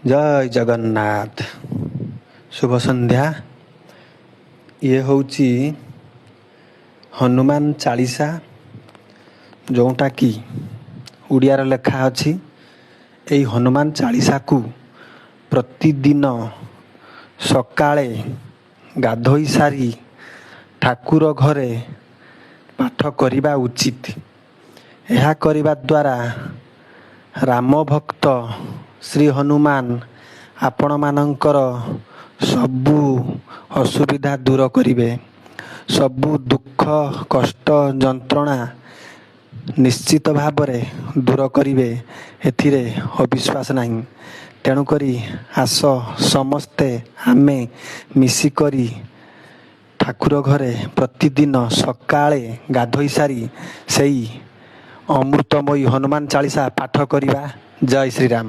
ଜୟ ଜଗନ୍ନାଥ, ଶୁଭ ସନ୍ଧ୍ୟା। ଇଏ ହେଉଛି ହନୁମାନ ଚାଳିଶା, ଯେଉଁଟାକି ଓଡ଼ିଆର ଲେଖା ଅଛି। ଏଇ ହନୁମାନ ଚାଳିଶାକୁ ପ୍ରତିଦିନ ସକାଳେ ଗାଧୋଇ ସାରି ଠାକୁର ଘରେ ପାଠ କରିବା ଉଚିତ। ଏହା କରିବା ଦ୍ୱାରା ରାମ ଭକ୍ତ ଶ୍ରୀ ହନୁମାନ ଆପଣମାନଙ୍କର ସବୁ ଅସୁବିଧା ଦୂର କରିବେ। ସବୁ ଦୁଃଖ କଷ୍ଟ ଯନ୍ତ୍ରଣା ନିଶ୍ଚିତ ଭାବରେ ଦୂର କରିବେ, ଏଥିରେ ଅବିଶ୍ୱାସ ନାହିଁ। ତେଣୁକରି ଆସ, ସମସ୍ତେ ଆମେ ମିଶିକରି ଠାକୁର ଘରେ ପ୍ରତିଦିନ ସକାଳେ ଗାଧୋଇ ସାରି ସେଇ ଅମୃତମୟୀ ହନୁମାନ ଚାଳିଶା ପାଠ କରିବା। ଜୟ ଶ୍ରୀରାମ।